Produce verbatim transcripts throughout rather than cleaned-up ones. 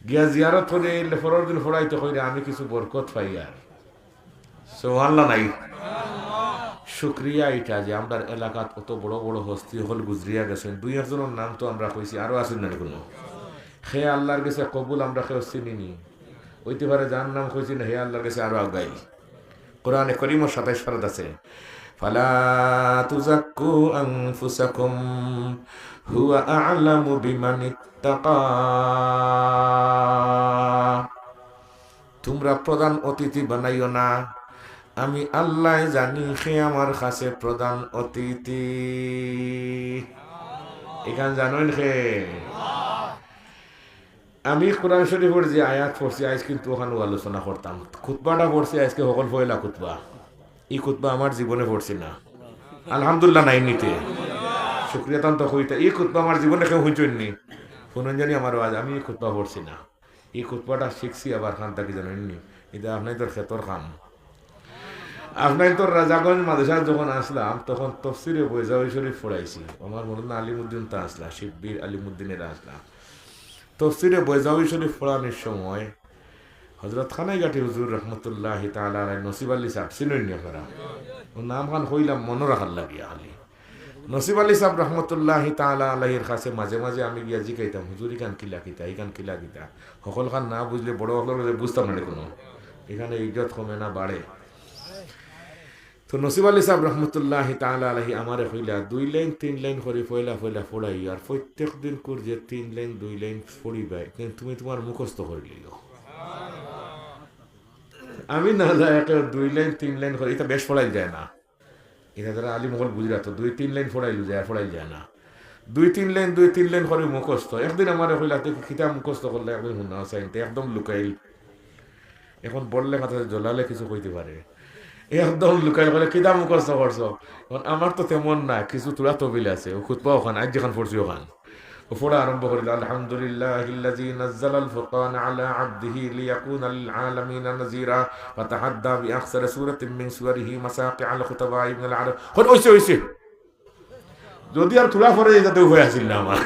গিয়া জিয়ারত করি আইলে পরর দিন পড়াইতে কইরা আমি কিছু বরকত পাইয়ার। সুবহানাল্লাহ নাই? শুকরিয়া ইটা যে আমরার এলাকাত অত বড় বড় হস্তি অকল গুজরিয়া গেছইন। দুই একজনর নাম তো আমরা কইছি, আরো আছইন না কুনু? হে আল্লার গেছে কবুল আমরা কেউ চিনি নি। অইতে পারে যার নাম কইছি না, হে আল্লার গেছে আরো আগাইল। কোরআনে করিমর সাতাইশ পারাত আছে, "ফালা তুযাক্কু আনফুসাকুম হুয়া আ'লামু বিমান ইত্তাকা।" তুমরা প্রধান অতিথি বানাইও না, আমি আল্লায় জানি কে আমার কাছে প্রধান অতিথি। ইখান জানইন কে? আমি কোরআন শরীফর যে আয়াত পড়ছি, আইজ কিন্তু অখানউ আলোচনা করতাম। খুতবাটা পড়ছি আইজকে হকল পয়লা খুতবা। ই খুতবা আমার জীবনে পড়ছি না। আলহামদুলিল্লাহ নাই নিতে। শুকরিয়া তান তো কইতা। ই খুতবা আমার জীবনে কেউ হুনছইন নি? হুনইন জানি আমার ওয়াজ, আমি ই খুতবা পড়ছি না। ই খুতবাটা শিখছি আবার খান থাকি জানইন নি? ইটা আপনাইনতর খেতর কাম। আপনাইনতর রাজাগঞ্জ মাদ্রাসাত যখন আছলাম, তখন তফসিরে বৈজাবি শরীফ পড়াইছি। আমার মনে অয় আলিমুদ্দিন তা আছলা, শিব্বির আলিমুদ্দিন এরা আছলা। তফসিরে বৈজাবি শরীফ পড়ানির সময় হযরত কানাইঘাটি হুজুর রহমতুল্লাহি তাআলা আলাইহি, নসিব আলী সাব, চিনইন নি আপনারা? অউ নাম খান কইলাম মনো রাখার লাগিয়া খালি। নসিব আলী সাব রহমতুল্লাহি তাআলা আলাইহির কাছে মাঝে মাঝে আমি গিয়া জিকাইতাম, "হুজুর, ইখান কিলা কিতা, ইখান কিলা কিতা?" হকল খান না বুঝলে বড় অকলর কাছে বুঝতাম না কুনু। ইখানে ইজ্জত কমে না বাড়ে। তো নসিব আলী সাব রহমতুল্লাহি তাআলা আলাইহি আমারে কইলা, "দুই লাইন তিন লাইন করি পয়লা পয়লা পড়াইও, আর প্রত্যেক দিন করি যে তিন লাইন দুই লাইন পড়িবায়, কিন্তু তুমি তুমার মুখস্থ করি লইও।" আমি না যায় একে দুই লাইন তিন লাইন করি, ইটা বেশ পড়াইল যায় না। ইটা যারা আলিম অকল বুঝরা তো দুই তিন লাইন পড়াইল যায়, আর পড়াইল যায় না। দুই তিন লাইন, দুই তিন লাইন করি মুখস্থ। একদিন আমারে কইলা, "তুই কিতা মুখস্থ করলে একদিন হুনা চাইন?" তে একদম লুকাইল। এখন বললে কথা জলালে কিছু কইতে পারে। একদম লুকাইল, কইলে, "কিতা মুখস্থ করছো?" এখন আমার তো তেমন না, কিছু থুড়া তবিল আছে। অউ খুতবা অখান, আইজ যেখান পড়ছি অখান। অউ পড়া আরম্ভ করিল, "আলহামদুলিল্লাহিল্লাযী নাজ্জালাল ফুরকানা আলা আবদিহি লিয়াকুনা লিল আলামিনা নাযীরা, ওয়া তাহাদ্দা বিআকসারি সূরাতিন মিন সুয়ারিহি মাসাকিআ আলা খুতাবা ইবনুল আরব।" কইন, "অইছে, অইছে।" যদি আর থুড়া পরে যাইতে উপায় আছিল না আমার।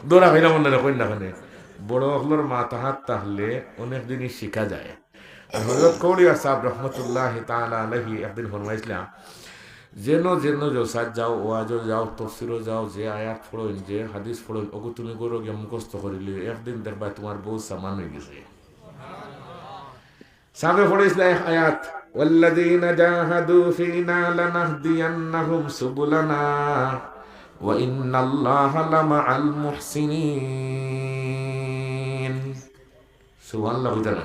দৌড়া খাইলাম মনে রাখইন না কেনে। বড় অকলর মাতাহাত থাকলে অনেক জিনিস শিখা যায়। আর হযরত কওলিয়ার সাব রহমতুল্লাহি তাআলা আলাইহি একদিন ফরমাইছলা, "যেন যেন জলসাত যাও, ওয়াজো যাও, তফসিরো যাও, যে আয়াত পড়ইন, যে হাদিস পড়ইন, অগু তুমি ঘরো গিয়া মুখস্থ করি লইও, একদিন দেখবায় তুমার বউত সামান অইগেছে।" সাবে পড়িছলা এক আয়াত, "ওয়াল্লাযীনা জাহাদু ফীনা লানাহদিয়ান্নাহুম সুবুলানা ওয়া ইন্নাল্লাহা লামাআল মুহসিনিন।" সুবহানাল্লাহ কইতা না?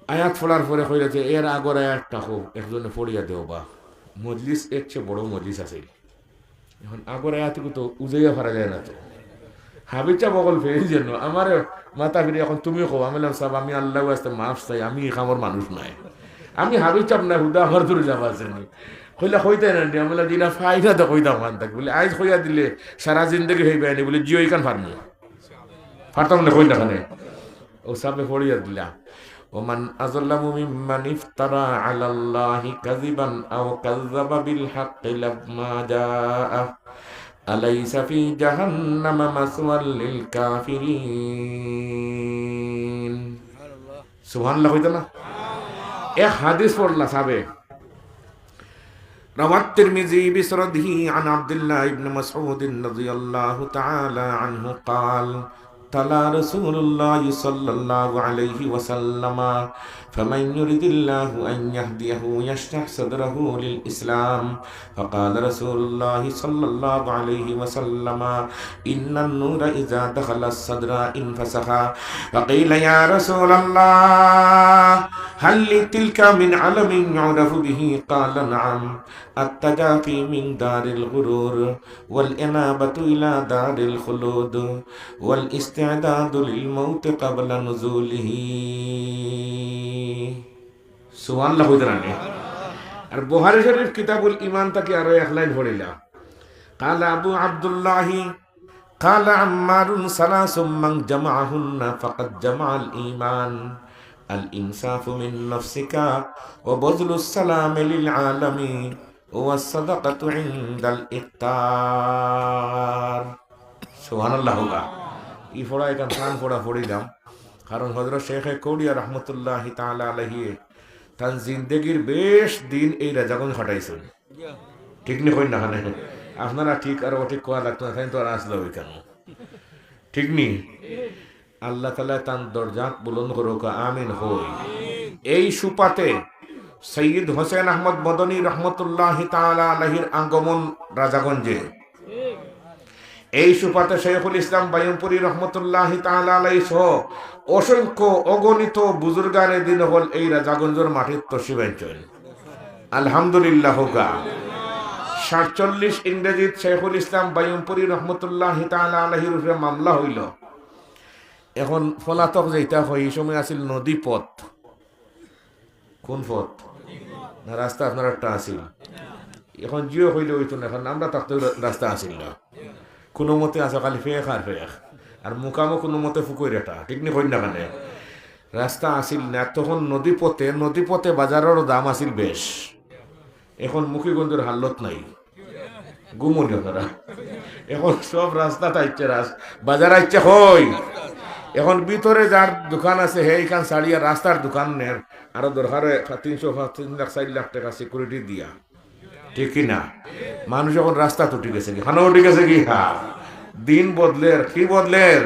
আয়াত পড়ার পরে কইলা যে, "এর আগর আয়াতটা কও, একজনে পড়িয়া দেও বা।" মজলিস এর চেয়ে বড় মজলিস আছে। এখন আগর আয়াতগু তো উজাইয়া পারা যায় না তো। হাবিব সাব অকল ফেইল যেন, আমারে মাথা ফিরি এখন তুমি কও, আমি বললাম, "সাব, আমি আল্লাহর ওয়াস্তে মাফ চাই, আমি ই কামর মানুষ নায়। আমি হাবিব সাব নায়, হুদা আমার দূরে যাবা আছে নি।" কইলা, "কইতায় না নি?" আমি বললাম, "জি না, পাই না তো কইতাম কান থাকি।" বলে, "আইজ কইয়া দিলে সারা জিন্দেগি হইবে নি?" বলে, "জি, অইখান পারমু।" পারতাম না, কই না কেনে। অউ সাবে পড়িয়া দিলা, "ওমান আযলামু মিম্মান ইফতারা আলাল্লাহি কাযিবান আও কাযযাবা বিল হাক্কি লাম্মা জাআহ, আলাইসা ফি জাহান্নামা মাসওয়াল লিল কাফিরিন।" সুবহানাল্লাহ কইতা না? এক হাদিস পড়লা সাবে। روى الترمذي بسنده عن عبد الله بن مسعود رضي الله تعالى عنه قال: تلا رسول الله صلى الله عليه وسلم: فمن يرد الله أن يهديه يشرح صدره للإسلام. فقال رسول الله صلى الله عليه وسلم: إن النور إذا دخل الصدر انفسخ. فقيل: يا رسول الله، هل لتلك من علم يعرف به؟ قال: نعم، التجافي من دار الغرور، والإنابة إلى دار الخلود، والاستعداد للموت قبل نزوله. সুবহানাল্লাহ কইতা না নি? আর বুখারী শরীফ কিতাবুল ঈমান থাকি আরো এক লাইন পড়িলা। قال أبو عبد الله، قال عمار: ثلاث من جمعهن فقد جمع الإيمان، الإنصاف من نفسك، وبذل السلام للعالم، والصدقة عند الإفطار. সুবহানাল্লাহ কউক্কা। ই পড়া এখান খান পড়া পড়িলাম। কারণ হযরত শেখে কৌড়িয়া রহমতুল্লাহি তাআলা আলাইহি তান জিন্দেগির বেশ দিন এই রাজাগঞ্জ কাটাইছইন। ঠিক নি কইন না কেনে? আপনারা ঠিক আর অঠিক কওয়া লাগতো না, তাইন তো আর আসলে ওইখানে। ঠিক নি? আল্লাহ তাআলা তান দরজাত বুলন্দ করুক, আমিন কই। এই সুপাতে সৈয়দ হোসেন আহমদ মদনী রহমতুল্লাহি তাআলা আলাইহির আগমন রাজাগঞ্জে। এই সুপাতে শেখুল ইসলাম বায়ুমপুরী রহমতুল্লাহি তাআলা আলাইহি সহ অসংখ্য অগণিত বুজুর্গানে দিন অকল এই রাজাগঞ্জর মাটিত তশরিফ আনছইন। আলহামদুলিল্লাহ কউক্কা। সাতচল্লিশ ইংরেজিত শেখুল ইসলাম বায়ুমপুরী রহমতুল্লাহি তাআলা আলাইহির উপরে মামলা অইলো। এখন পলাতক যেটা কই, ই সময় আছিল নদী পথ। কোন পথ? না, রাস্তা আপনার একটা আছিল। এখন জিও কইলে অইতো না, এখন আমরা থাকতে রা-, রাস্তা আছিল না। কোনো মতে আছে খালি ফেক আর ফেক। আর মুকামও কোনো মতে ফুকইর এটা। ঠিক নি কইন না কেনে? রাস্তা আছিল না, তখন নদী পথে, নদী পথে বাজারর দাম আছিল বেশ। এখন মুখিগঞ্জর হালত নাই। ঘুমুনি আপনারা। এখন সব রাস্তাত আইছে, রাস-, বাজার আইছে কই? এখন ভিতরে যার দোকান আছে, হে ইখান ছাড়িয়া রাস্তার দোকান নের, আরো দরকার অয় তিনশো, পাঁচ, তিন লাখ, চাইর লাখ টেকা security দিয়া। ঠিক কি না? মানুষ এখন রাস্তাত উঠি গেছে গি, খানো উঠি গেছে গি, হ্যাঁ। দিন বদলের, কি বদলের?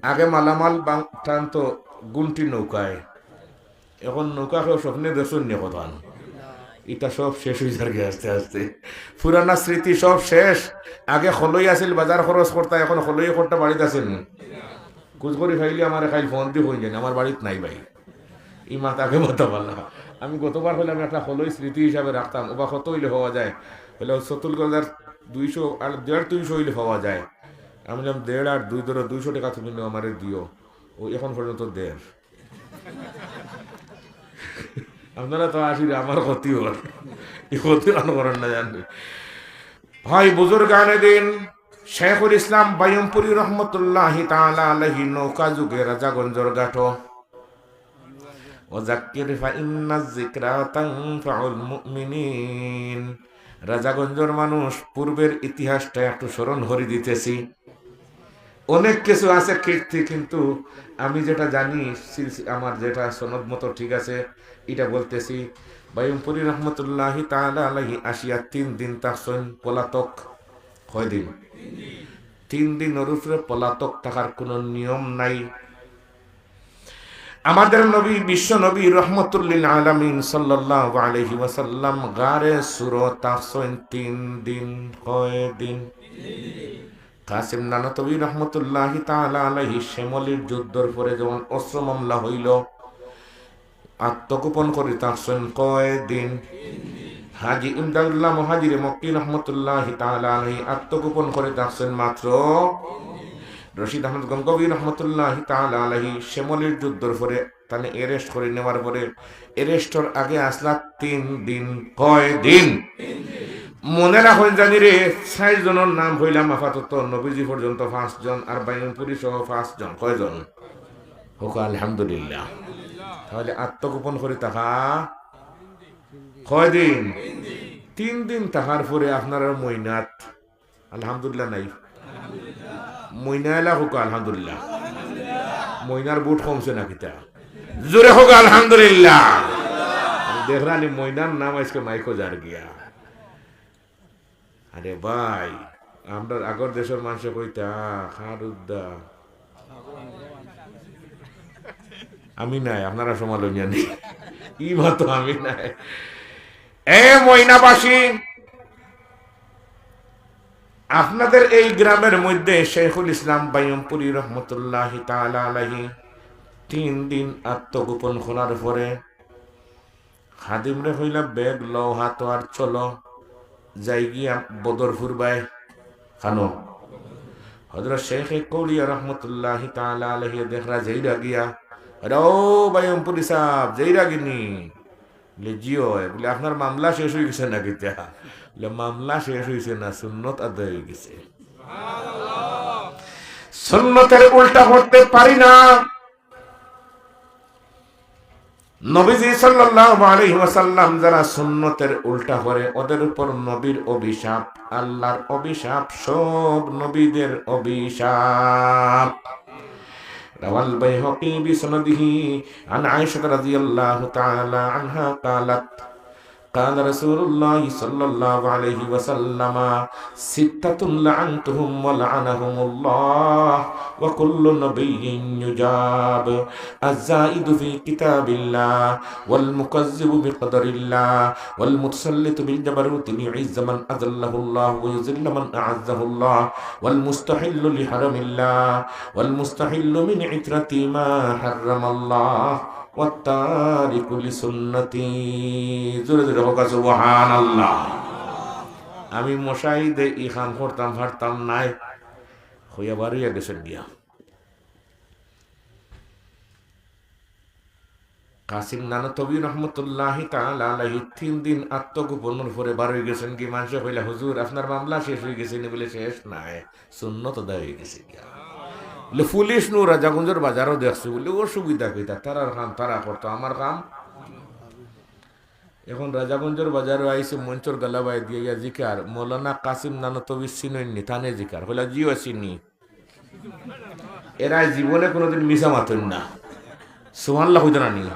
আগে মালামাল বাং-, টানতো গুমটি নৌকায়, এখন নৌকা কেউ স্বপ্নে দেখছইন নি কতখান? ইটা সব শেষ অই যার গি আস্তে আস্তে। পুরানা স্মৃতি সব শেষ। আগে খলই আছিল, বাজার খরচ করতা, এখন খলই করতা বাড়িত আছে নি? কুজ করি খাইলে আমারে খাইল ফোন দি কইন জানি, আমার বাড়িত নাই ভাই। ই মাত আগে মাতা ভালা। আমি গতবার কইলাম একটা খলই স্মৃতি হিসাবে রাখতাম, ওবা কত অইলে পাওয়া যায়? কইলা সতুল গজার দুইশো আর দেড় দুইশো অইলে পাওয়া যায়। আমি বললাম, দেড় আর দুই ধরো, দুইশো টেকা তুমি নেও, আমারে দিও। ও এখন পর্যন্ত দেড়। আপনারা তো আসলে আমার ক্ষতি অর, ই ক্ষতি অন করেন না জানি। ভাই বুজুর্গানে দিন, শেখুল ইসলাম বায়ুমপুরী রহমতুল্লাহি তাআলা আলাইহি নৌকা যুগে রাজাগঞ্জর ঘাটো, "ওয়াজাক্কির ফাইন্নাজ যিকরা তানফাউল মুমিনিন।" রাজাগঞ্জর মানুষ, পূর্বের ইতিহাসটা একটু স্মরণ করি দিতেছি। অনেক কিছু আছে কীর্তি, কিন্তু আমি যেটা জানি, সিলসি-, আমার যেটা সনদ মতো ঠিক আছে, এটা বলতেছি। বায়ুমপুরী রহমতুল্লাহি তাআলা আলাইহি আসিয়া তিন দিন থাকছইন পলাতক। কয়দিন? তিন দিনর উপরে পলাতক থাকার কোনো নিয়ম নাই। আমাদের নবী, বিশ্ব নবী রহমতুল্লিল আলামিন সাল্লাল্লাহু আলাইহি ওয়াসাল্লাম গারে সুর থাকছইন তিন দিন। কয়দিন? কাসিম নানতবী রহমতুল্লাহি তাআলা আলাইহি শ্যামলীর যুদ্ধর পরে যখন অস্ত্র মামলা অইলো, আত্মগোপন করি থাকছইন কয়দিন? হাজী ইমদাদুল্লাহ মুহাজিরে মক্কী রহমতুল্লাহি তাআলা আলাইহি আত্মগোপন করি থাকছইন মাত্র। রশিদ আহমদ গঙ্গোহী রহমতুল্লাহি তাআলা আলাইহি শ্যামলীর যুদ্ধর পরে তানে arrest করি নেওয়ার পরে, arrestর আগে আছলা তিন দিন। কয়দিন? মনে রাখইন জানি রে, চাইর জনর নাম কইলাম আপাতত, নবীজি পর্যন্ত পাঁচজন, আর বায়ুমপুরী সহ পাঁচজন। কয়জন? কউক্কা আলহামদুলিল্লাহ। তাহলে আত্মগোপন করি থাকা কয়দিন? তিন দিন থাকার পরে আপনারার মইনাত আলহামদুলিল্লাহ নাই? মইনা এলা কউক্কা আলহামদুলিল্লাহ। মইনার ভুট কমছে না কিতা? জোরে কউক্কা আলহামদুলিল্লাহ। দেখরানি মইনার নাম আইজকে মাইকো যার গিয়া। আরে ভাই, আমরার আগর দেশর মানষে কইতা, "খারুদ্দা।" আমি নাই, আপনারা সমালোচনা নেই। ই মাতো আমি নাই। এ মইনাবাসী, আপনাদের এই গ্রামের মধ্যে শেখুল ইসলাম বায়ুমপুরী রহমতুল্লাহি তাআলা আলাইহি তিন দিন আত্মগোপন করার পরে খাদিমরে কইলা, "ব্যাগ লও হাতো আর চলো, যাই গিয়া বদরপুর বায়।" খানো হযরত শেখে কৌড়িয়া রহমতুল্লাহি তাআলা আলাইহি দেখরা যাইরা গিয়া, "আরে ও বায়ুমপুরী সাব, যাইরা গিনি?" বলে, "জি অয়।" বলে, "আপনার মামলা শেষ অই গেছে না কিতা?" বলে, "মামলা শেষ অইছে না, সুন্নত আদায় অই গেছে।" সুন্নতের উল্টা করতে পারি না। নবীজি সাল্লাল্লাহু আলাইহি ওয়াসাল্লাম যারা সুন্নতের উল্টা করে, ওদের উপর নবীর অভিশাপ, আল্লাহর অভিশাপ, সব নবীদের অভিশাপ। روى البيهقي بسنده عن عائشة رضي الله تعالى عنها قالت: قال رسول الله صلى الله عليه وسلم: ستة لعنتهم ولعنهم الله وكل نبي يجاب: الزائد في كتاب الله، والمكذب بقدر الله، والمتسلط بالجبروت ليعز من أذله الله ويذل من أعزه الله، والمستحل لحرم الله، والمستحل من عترتي ما حرم الله، والتارك لسنتي। জোরে জোরে কউক্কা সুবহানাল্লাহ। আমি মশাই দে ই কাম করতাম পারতাম নায়, কইয়া বারইয়া গেছইন গিয়া। কাসিম নানতবী রহমতুল্লাহি তাআলা আলাইহি তিন দিন আত্মগোপনর পরে বারই গেছইন গি। মানষে কইলা, "হুজুর, আপনার মামলা শেষ অইগেছে নি?" বুলে, "শেষ নায়, সুন্নত আদায় অইগেছে গিয়া।" বুলে, "পুলিশ নু রাজাগঞ্জর বাজারো দেখছি।" বুলে, "অসুবিধা কিতা? তারার কাম তারা করতো, আমার কাম।" এখন রাজাগঞ্জর বাজারো আইছে, মঞ্চর গালাবায় দিয়া ইয়া জিকার, "মৌলানা কাসিম নানতবী চিনইন নি? তানে জিকার।" কইলা, "জি অয়, চিনি।" এরা জীবনে কোনোদিন মিছা মাতইন না। সুবহানাল্লাহ কইতা না নি?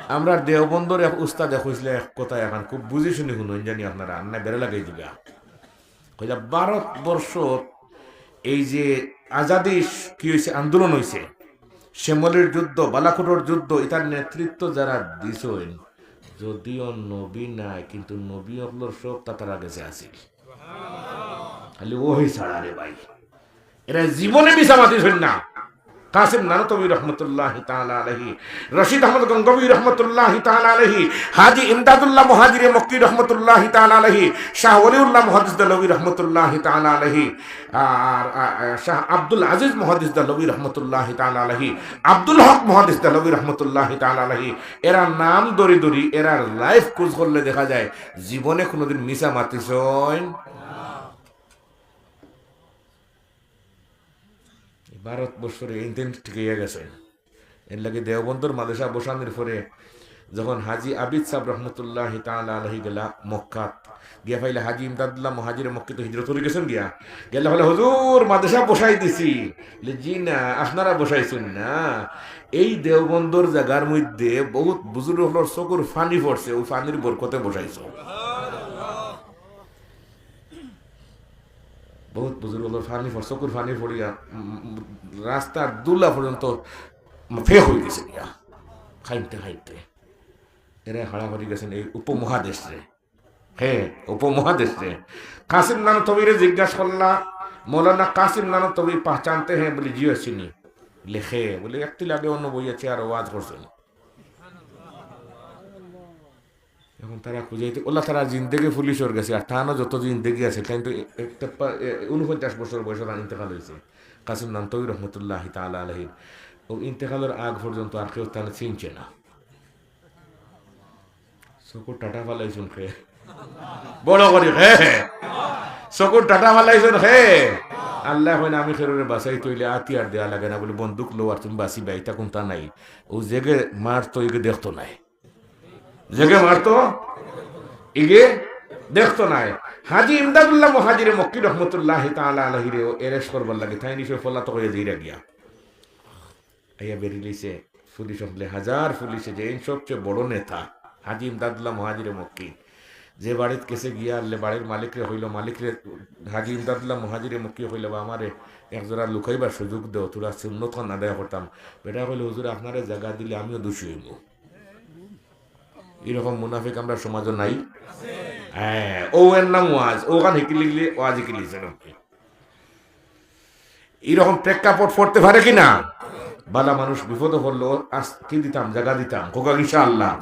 আমরার দেওবন্দর এক উস্তাদে কইছলা এক কথা, এখন খুব বুঝি শুনি হুনইন জানি আপনারা, আর না বেড়া লাগাই দিবা। কইলা, ভারতবর্ষ এই যে আজাদি কি অইছে, আন্দোলন অইছে, শ্যামলীর যুদ্ধ, বালাকোটর যুদ্ধ, ইতার নেতৃত্ব যারা দিছইন, যদিও নবী নায়, কিন্তু নবী অকলর সবতা তারার গেছে আছিল। খালি ওহি ছাড়া রে ভাই। এরা জীবনে মিছা মাতিছইন না। কাসিম নানতবী রহমতুল্লাহি তাআলা আলাইহি, রশিদ আহমদ গঙ্গোহী রহমতুল্লাহি তাআলা আলাইহি, হাজী ইমদাদুল্লাহ মুহাজিরে মক্কি রহমতুল্লাহি তাআলা আলাইহি, শাহ ওলিউল্লাহ মুহাদ্দিস দেহলভী রহমতুল্লাহি তাআলা আলাইহি, আর, আর, আর শাহ আব্দুল আজিজ মুহাদ্দিস দেহলভী রহমতুল্লাহি তাআলা আলাইহি, আব্দুল হক মুহাদ্দিস দেহলভী রহমতুল্লাহি তাআলা আলাইহি, এরার নাম ধরি ধরি, এরার life খুঁজ করলে দেখা যায় জীবনে কোনোদিন মিছা মাতিছইন। ভারতবর্ষর এই দিন টিকাইয়া গেছে। এর লাগি দেওবন্দর মাদ্রাসা বসানির পরে যখন হাজী আবিদ সাহেব রহমতুল্লাহি তাআলা আলাইহি গেলা মক্কাত, গিয়া পাইলা হাজী ইমদাদুল্লাহ মুহাজিরে মক্কি তো হিজরত করি গেছইন গিয়া, গেলা কইলা, "হুজুর, মাদ্রাসা বসাই দিছি।" বুলে, "জি না, আপনারা বসাইছইন না। এই দেওবন্দর জাগার মধ্যে বহুত বুজুর্গ অকলর চকুর পানি পড়ছে, অউ পানির বরকতে বসাইছো।" বহুত বুজুর্গ অকলর পানি পড়-, চকুর পানি পড়িয়া, উম, উম, রাস্তার ধুলা পর্যন্ত ফেক অইগেছে গিয়া, খাইতে খাইতে। এরা খাড়া করি গেছইন এই উপমহাদেশরে। হে, উপমহাদেশরে। কাসিম নানতবীরে জিজ্ঞাসা করলা, "মৌলানা কাসিম নানতবী পহচানতে হ্যাঁ?" বুলে, "জি অয়, চিনি।" বুলে, "হে।" বুলে, "একটু আগে অনো বইয়া চেয়ারো ওয়াজ করছইন।" এখন তারা খুঁজাইতে, অউলা তারার জিন্দেগি পুলিশর গেছে, আর তানও যত জিন্দেগি আছে, তাইন তো এ-, একটা পা-, এ, ঊনপঞ্চাশ বছর বয়সে তান ইন্তেকাল অইছে। কাসিম নানতবী রহমতুল্লাহি তাআলা আলাইহির। অউ ইন্তেকালর আগ পর্যন্ত আর কেউ তানরে চিনছে না। চকুর টাটা ফালাইছইন কে? বড় করি কে? চকুর টাটা ফালাইছইন কে? আল্লায় কইন, "আমি কেউরে বাচাইতে অইলে আতিয়ার দেওয়া লাগে না, বুলে বন্দুক লও আর তুমি বাচিবায়, ইতা কুন্তা নাই।" অউ যেগে মারতো, ইগে দেখতো নায়। যেগে মারতো, ইগে দেখতো নায়। হাজী ইমদাদুল্লাহ মুহাজিরে মক্কি রহমতুল্লাহি তাআলা আলাইহিরেও arrest করবার লাগি তাইন নিশে পলাতক অইয়া যাইরা গিয়া। আইয়া বেরিলিছে পুলিশ অকলে, হাজার পুলিশে, যেইন সবচেয়ে বড় নেতা হাজী ইমদাদুল্লাহ মুহাজিরে মক্কি, যে বাড়িত গেছে গিয়া আনলে বাড়ির মালিকরে কইলো, মালিকরে, হাজী ইমদাদুল্লাহ মুহাজিরে মক্কি কইলো, "বা আমারে এক জোড়া লুকাইবার সুযোগ দেও, থুড়া সুন্নতখান আদায় করতাম।" বেটায় কইলো, "হুজুর, আপনারে জাগা দিলে আমিও দুষী অইমু।" ইরকম মুনাফিক আমরার সমাজো নাই? হ্যাঁ, অউ এর নাম ওয়াজ, অখান হিকিলিগিলে ওয়াজ হিকিলিছে। ইরকম প্রেক্ষাপট পড়তে পারে কি না? বালা মানুষ বিপদো পড়লো, আস-, কি দিতাম, জাগা দিতাম, কউক্কা ইনশাআল্লাহ।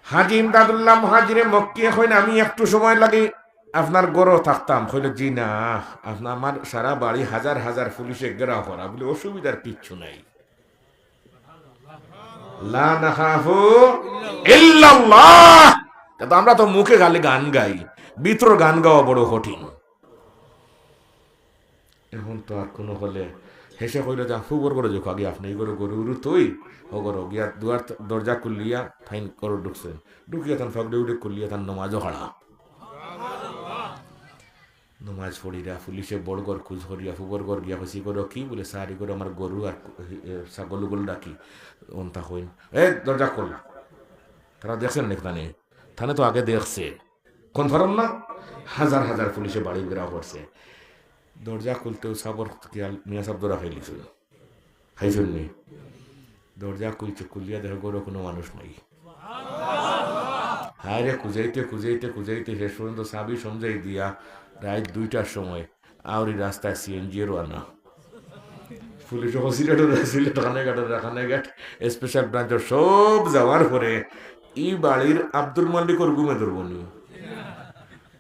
হাজী ইমদাদুল্লাহ মুহাজিরে মক্কিয়ে কইন, "আমি একটু সময় লাগি আপনার ঘরো থাকতাম।" কইলো, "জি না, আপনার, আমার সারা বাড়ি হাজার হাজার পুলিশে ঘেরাও করা।" বুলে, "অসুবিধার কিচ্ছু নাই।" লা নাখাফু ইল্লাল্লাহ। কিন্তু আমরা তো মুখে খালি গান গাই, ভিতরর গান গাওয়া বড় কঠিন। এখন তো আর কুনু হলে হেষে কইলো যে, "ফুবর ঘরো যাউক্কা, আগে আপনে ই ঘরো গরু উরু থই, অউ ঘরো গিয়া দুয়ার দরজা খুলিয়া তাইন ঘরো ঢুকছইন, ঢুকিয়া তান ফাগড়ি উড়ি খুলিয়া তান নমাজো খাড়া।" নমাজ পড়িরা, পুলিশে বড় ঘর খুঁজ করিয়া, ফুবর ঘর গিয়া কইছে, "ঘরো কি?" বলে, "স্যার, ই ঘরো আমার গরু আর, এ, ছাগল উগল রাখি।" অন্তা কইন, "এ, দরজা খোল।" তারা দেখছইন নি তানে? তানে তো আগে দেখছে। কনফার্ম না? হাজার হাজার পুলিশে বাড়ি ঘেরাও করছে। দরজা খুলতেউ সাবর খেয়াল, মিয়া সাব ধরা খাইলিছে। খাইছইন নি? দরজা খুলছে, খুলিয়া দেখে ঘরো কুনু মানুষ নাই। হায়রে, খুজাইতে, খুজাইতে, খুজাইতে শেষ পর্যন্ত চাবি সমজাই দিয়া রাইত দুইটার সময় আউরি রাস্তায় সিএনজি রওয়ানা। পুলিশ অফিসার সিলেট, কানাইঘাটর, কানাইঘাট স্পেশাল ব্রাঞ্চর সব যাওয়ার পরে ই বাড়ির আব্দুল মালিকর ঘুমে ধরবো নি।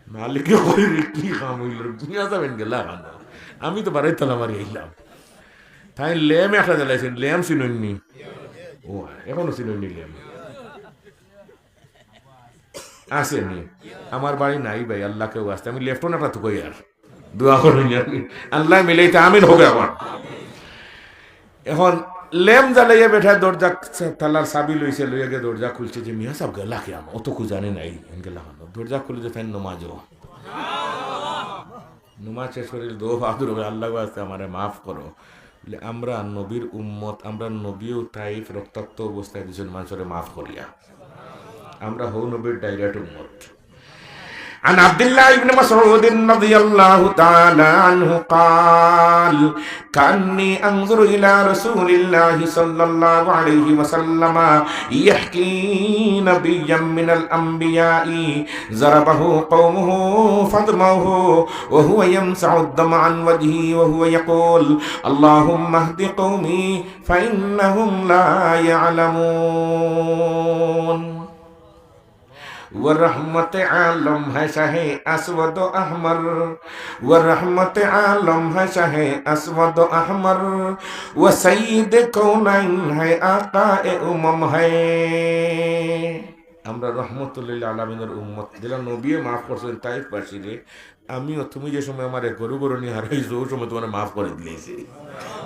মালিকে কইরে, "কি কাম অইলো রে? মিয়া সাব এন গেলা কানো? আমি তো বাড়িত তালা মারি আইলাম।" তাইন লেম একটা জ্বালাইছইন, লেম চিনইন নি? ও, এখনো চিনইন নি লেম? আছে নি? আমার বাড়ি নাই ভাই, আল্লাহকে ওয়াস্তে। আমি লেফটন একটা তুকাই আর দোয়া করইন আর। আল্লাহ মিলাইতে আমিন হোক এখন। এখন লেম জ্বালাইয়া বেটায় দরজা, তালার চাবি লইছে, লইয়া গিয়া দরজা খুলছে যে, "মিয়া সাব গেলা কিয়ানো? অত খুজানি নাই, এন গেলা কিয়ানো?" দরজা খুলে দেখইন নমাজো। নমাজ শেষ করিল, দোয়া বাহাদুর হবে, "আল্লাহর ওয়াস্তে আমারে মাফ করো।" বলে, "আমরা নবীর উম্মত, আমরা নবীও তাইফ রক্তাক্ত অবস্থায় দুজন মানুষরে মাফ করিয়া। আমরা হউ নবীর ডাইরেক্ট উম্মত।" عن عبد الله بن مسعود رضي الله تعالى عنه قال: كأني أنظر إلى رسول الله صلى الله عليه وسلم يحكي نبيا من الأنبياء ضربه قومه فدموه وهو يمسح الدم عن وجهه وهو يقول: اللهم اهد قومي فإنهم لا يعلمون. وہ رحمت عالم ہے شاہ اسود و احمر، وہ رحمت عالم ہے شاہ اسود و احمر، وہ سید کونین ہے آقا امم ہے۔ আমরা রহমতুল্লিল আলামিনের উম্মত, যেলা নবীয়ে মাফ করছইন তাইফবাসীরে, আমিও তুমি যে সময় আমারে গরু গরু নিয়া হারাইছো, অউ সময় তুমারে মাফ করি দিলাইছি।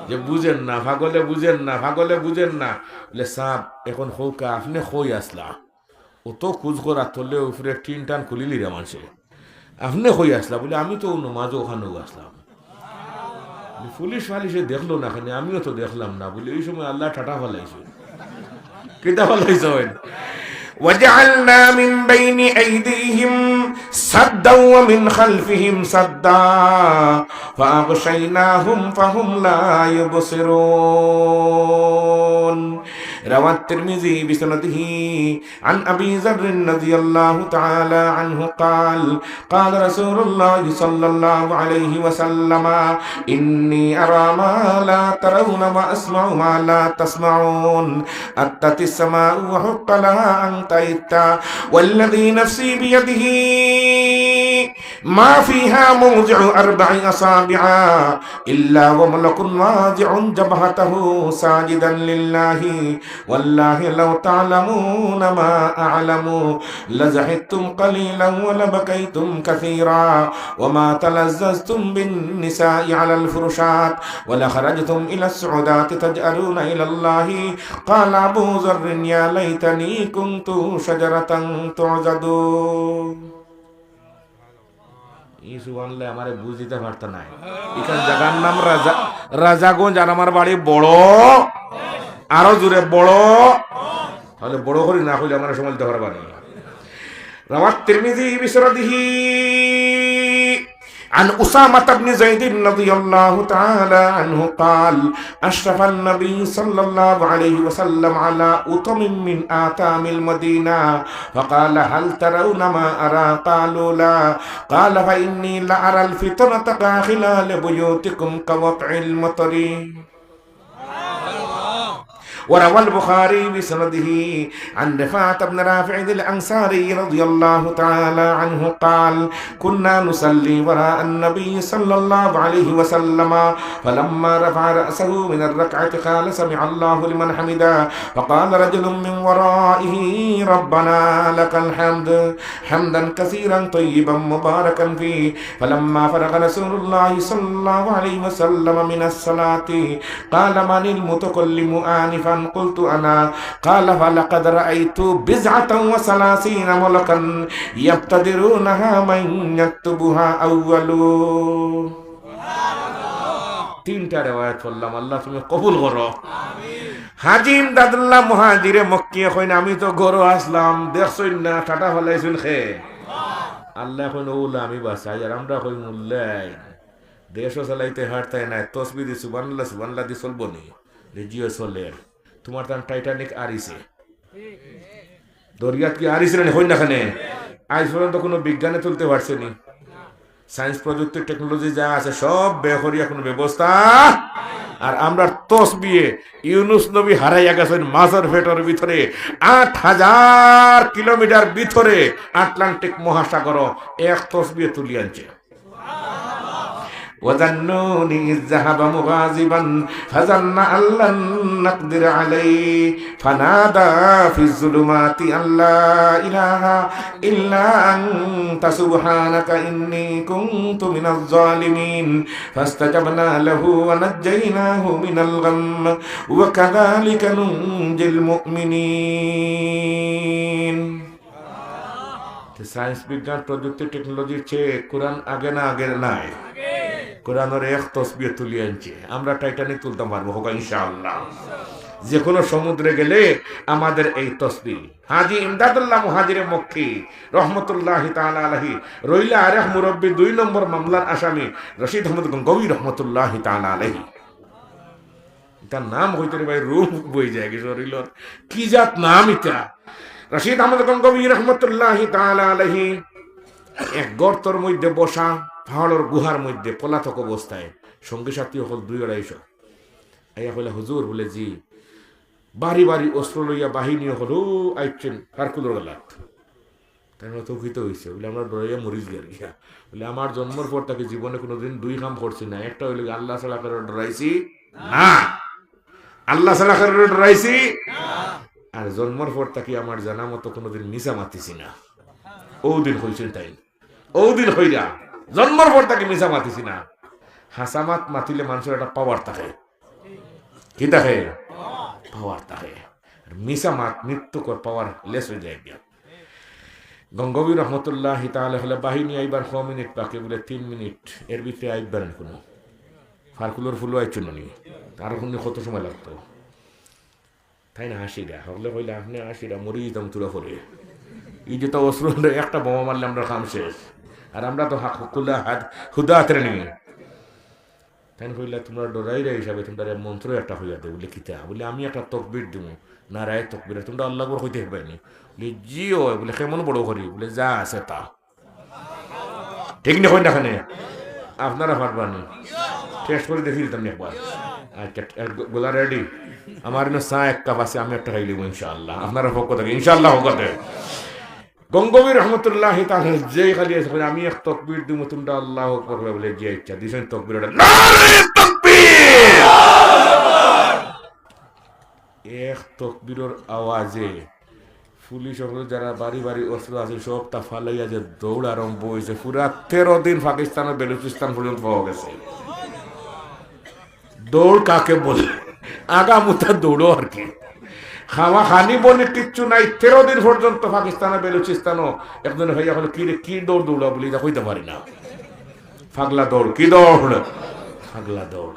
যে বুঝেন না, পাগলে বুঝেন না, পাগলে বুঝেন না। বলে, "সাব, এখন কউক্কা, আপনে কই আছলা?" অত খুজ করার তলে উপরে টিন টান খুলিলিরা মানষে। "আপনে কই আছলা?" বলে, "আমি তো অউ নমাজো অখানো আছলাম।" বলে, "পুলিশ ফালিশে দেখলো না কেনে? আমিও তো দেখলাম না।" বলে, "অউ সময় আল্লায় ঠাটা ফালাইছইন।" কিতা ফালাইছইন? وجعلنا من بين أيديهم سدا ومن خلفهم سدا فأغشيناهم فهم لا يبصرون. رواه الترمذي بسنده عن أبي ذر رضي الله تعالى عنه قال: قال رسول الله صلى الله عليه وسلم: إني أرى ما لا ترون وأسمع ما لا تسمعون. أتت السماء وحق لها أن تئت، والذي نفسي بيده ما فيها موضع أربع أصابع إلا وملك واضع جبهته ساجدا لله. والله لو تعلمون ما أعلم لضحكتم قليلا ولبكيتم كثيرا وما تلذذتم بالنساء على الفرشات ولخرجتم إلى الصعودات تجأرون إلى الله. قال أبو ذر: يا ليتني كنت شجرة تعضد. ই সুবহানাল্লাহ আমারে বুঝ দিতা পারতা নায়। ইখান জাগার নাম রাজা, রাজাগঞ্জ, আর আমার বাড়ি বড়, আরো জোরে বড়। তাইলে বড় করি না কইলে আমারে সময় দিতা পারবা নি। رواه الترمذي بسنده عن أسامة بن زيد رضي الله تعالى عنه قال: أشرف النبي صلى الله عليه وسلم على أطم من أطام المدينة فقال: هل ترون ما أرى؟ قالوا: لا. قال: فإني لأرى الفتنة كخلال بيوتكم كوقع المطر. وروى البخاري بسنده عن رفاعة بن رافع الأنصاري رضي الله تعالى عنه قال: كنا نصلي وراء النبي صلى الله عليه وسلم، فلما رفع رأسه من الركعة قال: سمع الله لمن حمده، فقال رجل من ورائه: ربنا لك الحمد، حمدا كثيرا طيبا مباركا فيه. فلما فرغ رسول الله صلى الله عليه وسلم من الصلاة قال: من المتكلم آنفا؟ قلت أنا، قال فلقد رأيت بضعة وثلاثين ملكا يبتدرونها من يكتبها أول. তিনটা রেওয়ায়াত পড়লাম, আল্লাহ তুমি কবুল করো। হাজী ইমদাদুল্লাহ মুহাজিরে মক্কিয়ে কইন, আমি তো ঘরো আসলাম, দেখছইন না, টাটা ফালাইছইন খে। আল্লাহ কইন, ওলা আমি বাঁচাই, আর আমরা কই মুল্লাই। দেশও চালাইতে হারতায় নায়, তসবি দি সুবহানাল্লাহ, সুবহানাল্লাহ দি চলবো নি? জি অয় চলের। তোমার তান টাইটানিক আরিছে। দরিয়াত কি আরিছে না নি? কইন না কেনে? আইজ পর্যন্ত কোনো বিজ্ঞানে তুলতে পারছে নি? সায়েন্স, প্রযুক্তি, টেকনোলজি যা আছে সব বের করিয়া কোনো ব্যবস্থা। আর আমরার তসবিয়ে ইউনুস নবী হারাইয়া গেছইন মাছর পেটর ভিতরে, আট হাজার কিলোমিটার ভিতরে আটলান্টিক মহাসাগর এক তসবিয়ে তুলি আনছে। وذا النون إذ ذهب مغاضبا فظن أن لن نقدر عليه فنادى في الظلمات أن لا إله إلا أنت سبحانك إني كنت من الظالمين فاستجبنا له ونجيناه من الغم وكذلك ننجي المؤمنين. তো সায়েন্স, বিজ্ঞান, প্রযুক্তি, টেকনোলজির চেয়ে কোরআন আগে না আগে নাই? কোরআনর এক তসবিয়ে তুলি আনছে। আমরা টাইটানিক তুলতাম পারবো, হোক ইনশাআল্লাহ। যে কোনো সমুদ্রে গেলে আমাদের এই তসবি। হাজী ইমদাদুল্লাহ মুহাজিরে মক্কি রহমতুল্লাহি তাআলা আলাইহি রইলা আরেক মুরব্বী, দুই নম্বর মামলার আসামি রশিদ আহমদ গঙ্গোহী রহমতুল্লাহি তাআলা আলাইহি। ইতার নাম কইতে রে ভাই, রুহ বই যায় কি শরীলর। কি জাত নাম ইতা? রশিদ আহমদ গঙ্গোহী রহমতুল্লাহি তাআলা আলাইহি এক গর্তর মধ্যে বসা, পাহাড়র গুহার মধ্যে পলাতক অবস্থায়, সঙ্গী সাথী অকল দুই আড়াইশো। আইয়া কইলা, "হুজুর," বলে, "জি।" বাড়ি বাড়ি অস্ত্র লইয়া বাহিনী অকল আইচ্ছেন ফারকুলর গলাত। তাইন অত উকিত অইছে, বলে, "আমরা ডরাইয়া মরিজ গিয়া গিয়া।" বলে, "আমার জন্মর পর থাকি জীবনে কোনোদিন দুই কাম করছি না, একটা অইল গি আল্লাহ ছাড়া কারো ডরাইছি না, আল্লাহ ছাড়া কারো ডরাইছি, আর জন্মর পর থাকি আমার জানা মতো কোনোদিন মিছা মাতিছি না।" ও দিন কইছেন তাইন, ও দিন কইরা, "জন্মর পর থাকি মিছা মাতিছি না।" হাছা মাত মাতিলে মানষর একটা পাওয়ার থাকে। কি থাকে? পাওয়ার থাকে। আর মিছা মাত মৃত্যুকর পাওয়ার লেস অই যায় গিয়া। গঙ্গোহী রহমতুল্লাহি তাআলা কইলা, "বাহিনী আইবার ক মিনিট বাকি?" বলে, "তিন মিনিট, এর ভিতরে আইবার নি কোনো। ফারকুলর ফুলো আইছো না নি? আর কোনো কত সময় লাগতো?" তাইন হাসিরা, হকলে কইলা, "আপনে হাসিরা, মরি যাইতাম থুড়া পরে। এই যে তো অস্ত্র হলো, একটা বোমা মারলে আমরা কাম শেষ। আর আমরা তো হা-, খুলা হাত, হুদা হাতে নি।" তাইন কইলা, "তুমরা ডরাইরা হিসাবে তুমরারে মন্ত্র একটা কইয়া দেই।" বলে, "কিতা?" বলে, "আমি একটা তকবির দিমু, নারায়ে তকবির, তুমরা আল্লাহু আকবার কইতে পারবায় নি?" বলে, "জি অয়।" বলে, "কেমন বড় করি?" বলে, "যা আছে তা।" ঠিক নি, কইন না কেনে? আপনারা পারবা নি? টেস্ট করি দেখি দিতাম নি একবার। আচ্ছা, এক গ-, গোলা রেডি। আমার ইনো চা এক কাপ আছে, আমি একটা খাইলিমু ইনশাআল্লাহ। আপনারার পক্ষ থাকি ইনশাআল্লাহ, পক্ষ থাকি। গঙ্গোহী রহমতুল্লাহি তাআলা যেই খালি আছে, কইন, "আমি এক তকবির দিমু, তুমরা আল্লাহু আকবার কইবা।" বলে, "জি আচ্ছা।" দিছইন তকবির, ওটা নারায়ে তাকবীর। এক তকবিরর আওয়াজে পুলিশ অকল যারা বাড়ি বাড়ি অস্ত্র আছে, সবটা ফালাইয়া যে দৌড় আরম্ভ অইছে। পুরা তেরো দিন পাকিস্তানর বেলুচিস্তান পর্যন্ত পাওয়া গেছে। দৌড় কাকে বলে? আগামুতা দৌড়ো আর কি। খাওয়া খানি বনি কিচ্ছু নাই। তেরো দিন পর্যন্ত পাকিস্তানর বেলুচিস্তানও একজনে ভাইয়া কইলো, "কি রে, কি দৌড় দৌড়া?" বলি, "ইটা কইতাম পারি না।" পাগলা দৌড়। কি দৌড়? পাগলা দৌড়।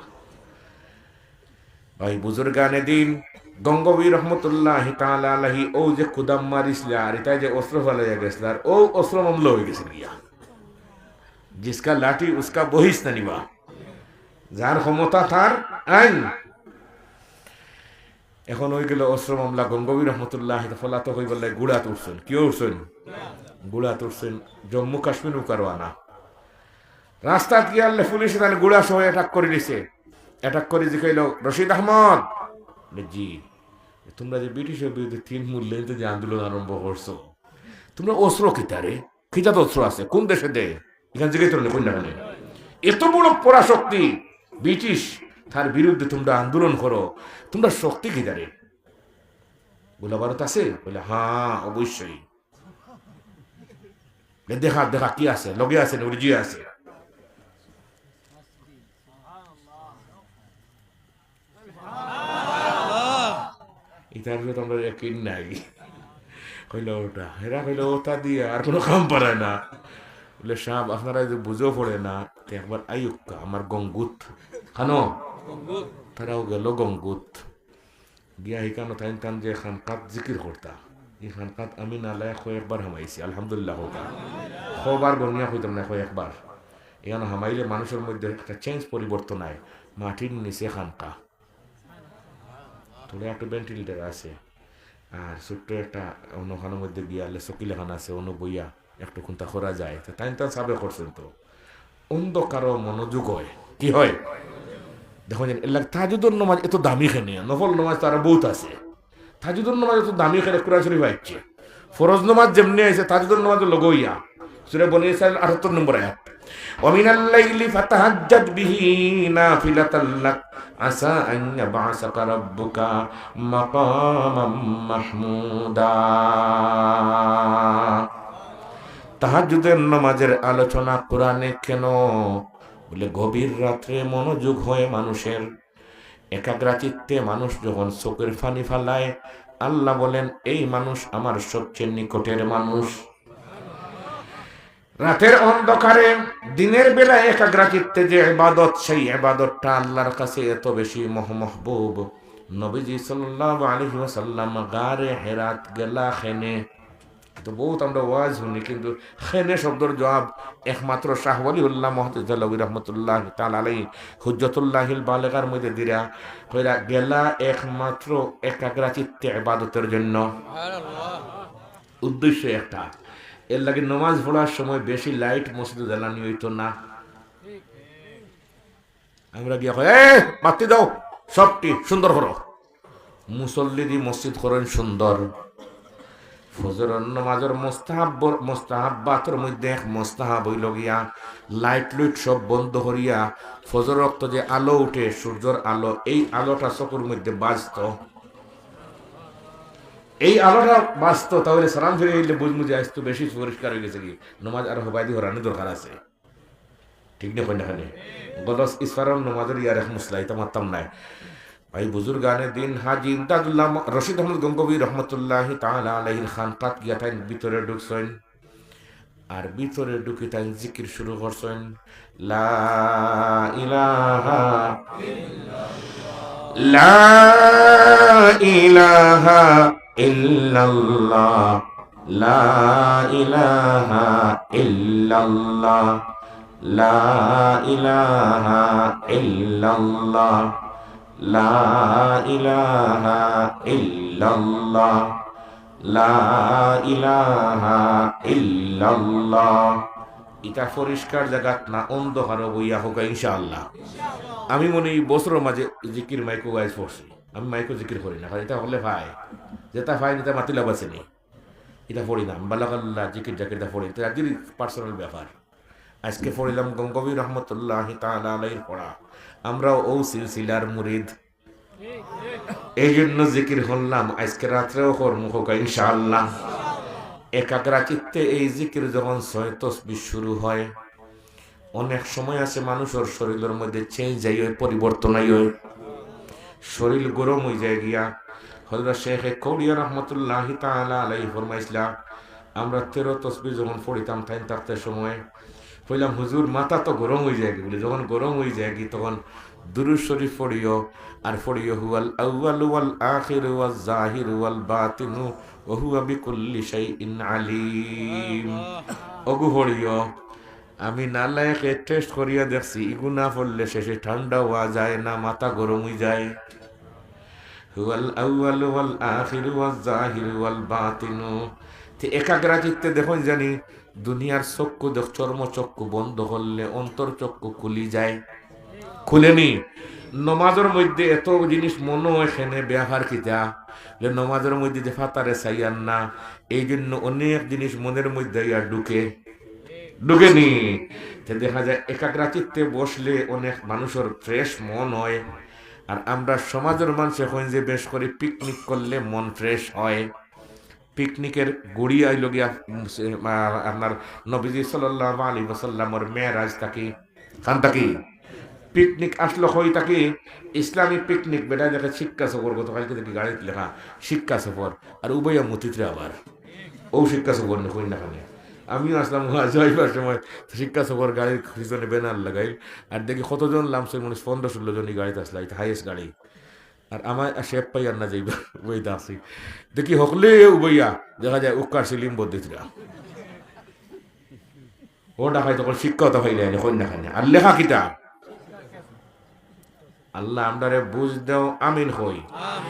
ভাই বুজুর্গানে দিন, গঙ্গোহী রহমতুল্লাহি তাআলা আলাইহি, ও যে কুদাম মারিছলা, আর ইতায় যে অস্ত্র ফালাইয়া গেছলা, আর ও অস্ত্র মামলা অই গেছে গিয়া। জিসকা লাঠি উসকা বহিস না নিবা, যার ক্ষমতা তার আইন। এখন অই গেল অস্ত্র মামলা। গঙ্গোহী রহমতুল্লাহ পলাতক অইবার লাগি ঘুড়াত উঠছইন। কিও উঠছইন? ঘুড়াত উঠছইন। জম্মু কাশ্মীর উকারওয়ানা। রাস্তাত গিয়া আনলে পুলিশে তান ঘুড়া সহ অ্যাটাক করি দিছে। অ্যাটাক করি জিকাইল, "রশিদ আহমদ?" বলে, "জি।" "তুমরা যে ব্রিটিশর বিরুদ্ধে তিন মূল্যায়ন যে আন্দোলন আরম্ভ করছো, তুমরা অস্ত্র কিতারে? কি জাত অস্ত্র আছে? কোন দেশে দেয়? ইখান জিকাইতো না, কইন না কেনে?" এত বড় পরাশক্তি ব্রিটিশ, তার বিরুদ্ধে তুমরা আন্দোলন করো, তুমরার শক্তি কিতারে? "গোলা বারুদ আছে?" বলে, "হ্যাঁ, অবশ্যই।" "দেখা, দেখা, কি আছে? লগে আছে না?" বলে, "জি আছে।" সুবহানাল্লাহ। ইতার ভিতরে আমরা একই নাই। কইল ওটা, এরা কইল ওটা দিয়া আর কোনো কাম পারে না। বলে, "সাব, আপনারা যদি বুঝো পড়ে না, তে একবার আইউক্কা আমার গঙ্গুত।" খানো? তারাও গেল গঙ্গুত। গিয়া হিকানো তাইন তান যে খানকাত জিকির করতা, ই খানকাত আমি নালায় কয়েকবার হামাইছি, আলহামদুলিল্লাহ কউক্কা। কবার গনিয়া কইতাম না, কয়েকবার। এখানে হামাইলে মানুষের মধ্যে একটা চেঞ্জ, পরিবর্তন আয়। মাটির নিচে খানকা, তোরা একটু ভেন্টিলেটর আছে, আর ছোট্ট একটা অন্যখানোর মধ্যে গিয়া লেসকি লেখান আছে, অন্য বইয়া একটু কুন্তা করা যায়। তো তাইন তান সাবে করছেন তো, অন্ধকারও মনোযোগ হয়। কি হয়? দেখো যেন, এর লাগে তাহাজ্জুদর নামাজ এত দামি কেনে, নফল নামাজ তো আরো বহুত আছে। তাহাজ্জুদর নামাজ এত দামি কেনে, কোরআন শরীফ আইছে। ফরজ নামাজ যেমনি আইছে, তাহাজ্জুদর নামাজ লগে অইয়া। সূরা বনি ইসরাইল আটাত্তর নম্বর আয়াত। "ওয়া মিনাল লাইলি ফাতাহাজ্জাদ বিহি নাফিলাতাল লাক আসা আন ইয়াবআসাকা রাব্বুকা মাকামাম মাহমুদা।" তাহাজ্জুদের নামাজের আলোচনা কোরআনে কেন? বলে, গভীর রাত্রে মনোযোগ হয় মানুষের, একাগ্রচিত্তে মানুষ যখন চোখের পানি ফালায়, আল্লাহ বলেন, "এই মানুষ আমার সবচেয়ে নিকটের মানুষ।" রাতের অন্ধকারে, দিনের বেলায় একাগ্রচিত্তে যে ইবাদত, সেই ইবাদতটা আল্লাহর কাছে এত বেশি মহ-, মহবুব। নবীজি সাল্লাল্লাহু আলাইহি ওয়াসাল্লাম গারে হেরাত গেলা কেনে? তো বহুত আমরা ওয়াজ হুনি, কিন্তু কেনে শব্দর জবাব একমাত্র শাহ ওয়ালিউল্লাহ মুহাদ্দিস দেহলভী রহমতুল্লাহ তাআলা আলাইহি হুজ্জতুল্লাহিল বালেগার মধ্যে দিরা, কইরা গেলা একমাত্র একাগ্রচিত্তে ইবাদতের জন্য। উদ্দেশ্য একটা, এর লাগি নামাজ পড়ার সময় বেশি লাইট মসজিদে জ্বালানি হইতো না। আমরা গিয়া কই, "এ, বাতি দাও, সবটি সুন্দর করো।" মুসল্লি দি মসজিদ করেন সুন্দর। ফজরর নামাজর মুস্তাহাব্বর, মুস্তাহাব্বাতর মধ্যে এক মুস্তাহাব হইল গিয়া, লাইট লুইট সব বন্ধ করিয়া ফজর অক্ত যে আলো উঠে, সূর্যর আলো, এই আলোটা চকুর মধ্যে বাজতো। এই আলোটা বাজতো, তাহলে সালাম ফিরে হইলে বুঝমু যে আজ তো বেশি পরিষ্কার হয়ে গেছে কি, নামাজ আর হবায়দি হরানি দরকার আছে। ঠিক না, কই না খানি? গলস ইসফারন নামাজর ইয়ার এক মুসলা, ইতা মারতাম নাই। ভাই বুজুর্গানে দিন হাজি ইমদাদুল্লাহ রশিদ আহমদ গঙ্গোবী রহমতুল্লাহি তাআলা আলাইহির খানকাত গিয়া তাইন ভিতরে ঢুকছইন। আর ভিতরে ঢুকি তাইন জিকির শুরু করছইন, লা ইলাহা, লা ইলাহা ইল্লাল্লাহ, লা ইলাহা ইল্লাল্লাহ, লা ইলাহা ইল্লাল্লাহ, লা ইলাহা ইল্লাল্লাহ, লা ইলাহা ইল্লাল্লাহ। ইটা পরিষ্কার জাগাত না অন্ধকারো বইয়া কউক্কা ইনশাআল্লাহ। আমি মনে অয় ই বছরর মাঝে জিকির মাইকো ওয়াইজ পড়ছি। আমি মাইকো জিকির করি না, কারণ ইটা করলে পায়, যেটা পায় ইটা মাতিলা বাসেনি। ইটা পড়ি না, আমি বালাগাল্লাহ, জিকির জাকির ইটা পড়ি, ইটা আজির পার্সোনাল ব্যাপার। আজকে পড়িলাম গঙ্গোবী রহমতুল্লাহি তাআলা আলাইহির পড়া। আমরাও ও সিলসিলার মুরিদ, এই জন্য জিকির করলাম, আজকে রাত্রেও করমু কউক্কা ইনশাআল্লাহ। একাগ্র চিত্তে এই জিকির যখন ছয় তসবি শুরু হয়, অনেক সময় আছে মানুষর শরীলর মধ্যে চেঞ্জ আই অয়, পরিবর্তন আই অয়, শরীল গরম অই যায় গিয়া। হযরত শেখে কৌড়িয়া রহমতুল্লাহি তাআলা আলাইহি ফরমাইছলা, আমরা তেরো তসবি যখন পড়িতাম তাইন থাকতে সময়, কইলাম, "হুজুর, মাথা তো গরম অই যায় গি।" বলে, "যখন গরম অই যায় গি, তখন দুরূদ শরীফ পড়িও, আর পড়িও, 'হুয়াল আউয়ালু ওয়াল আখিরু ওয়াজ জাহিরু ওয়াল বাতিনু ওয়া হুয়া বিকুল্লি শাইইন আলিম।'" অগু পড়িও। আমি নালায়েকে টেস্ট করিয়া দেখছি, ইগু না পড়লে শেষে ঠান্ডা অওয়া যায় না, মাথা গরম অই যায়। হুয়াল আউয়ালু ওয়াল আখিরু ওয়াজ জাহিরু ওয়াল বাতিনু। তে একাগ্র চিত্তে দেখইন জানি দুনিয়ার চক্ষু দেখ, চর্ম চক্ষু বন্ধ করলে অন্তর চক্ষু খুলি যায়, খুলেনি? নমাজর মধ্যে এত জিনিস মনো অয় কেনে, ব্যাপার কিতা? যে নমাজর মধ্যে যে ফাতারে চাইয়ার না, এই জন্য অনেক জিনিস মনের মধ্যে আইয়া ঢুকে, ঢুকেনি? তে দেখা যায় একাগ্র চিত্তে বসলে অনেক মানুষর ফ্রেশ মন অয়। আর আমরা সমাজর মানষে কইন যে বেশ করি পিকনিক করলে মন ফ্রেশ অয়। পিকনিকর গুড়ি আইলো গিয়া, উম, সে, আ, আপনার নবীজি সাল্লাল্লাহু আলাইহি ওয়াসাল্লামর মেরাজ থাকি, খান থাকি। পিকনিক আসলো কই থাকি? ইসলামী পিকনিক, বেটা দেখে শিক্ষা সফর, গতকালকে দেখি গাড়িত লেখা শিক্ষা সফর, আর উবাইয়া মতিতরা আবার। অউ শিক্ষা সফর নি, কইন না কেনে? আমিও আছলাম, ওয়াজ অইবার সময় শিক্ষা সফর গাড়ির পিছনে ব্যানার লাগাইল, আর দেখি কতজন লামছে, মানে পনেরো ষোলো জন ই গাড়িত আছলা, ইটা হাইয়েস্ট গাড়ি। আর আমার আর শেপ পাই আর না যাইবা, উবাইতা আছি। দেখি হকলে উবাইয়া, দেখা যায় উক্কার সিলিম বদ্দিতরা। ও ডাকাই তখন শিক্ষা তো পাইলে আইনে, কইন না কেনে? আর লেখা কিতা? আল্লাহ আমরারে বুঝ দেও, আমিন কই।